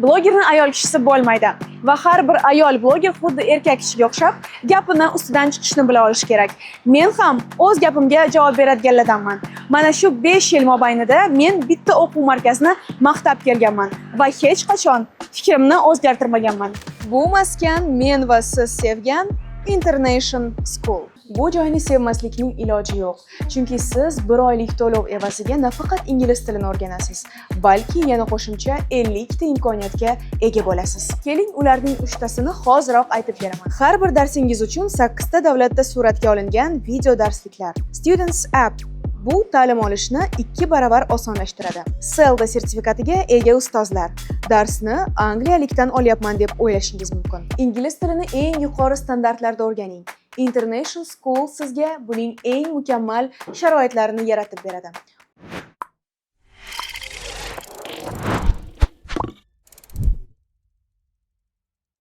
Blogerni ayol kishisi bo'lmaydi va har bir ayol bloger xuddi erkak kishiga o'xshab gapini ustidan chiqishni bila olishi kerak. Men ham o'z gapimga javob beradiganlardanman. Mana shu 5 yil mobaynida men bitta o'quv markazini maqtab kelganman va hech qachon fikrimni o'zgartirmaganman. Bu maskan men va siz sevgan Internation School. Bu joyni sevmaslikning iloji yo'q. Chunki siz bir oylik to'lov evaziga nafaqat ingliz tilini o'rganasiz, balki yana qo'shimcha 50 ta imkoniyatga ega bo'lasiz. Keling, ularning uchtasini hoziroq aytib beraman. Har bir darsingiz uchun 8 ta davlatda suratga olingan video darsliklar. Students App bu ta'lim olishni 2 baravar osonlashtiradi. CELTA sertifikatiga ega ustozlar. Darsni angliyalikdan olyapman deb o'ylashingiz mumkin. Ingliz tilini eng yuqori standartlarda o'rganing. International School sizga buning eng mukammal sharoitlarini yaratib beradi.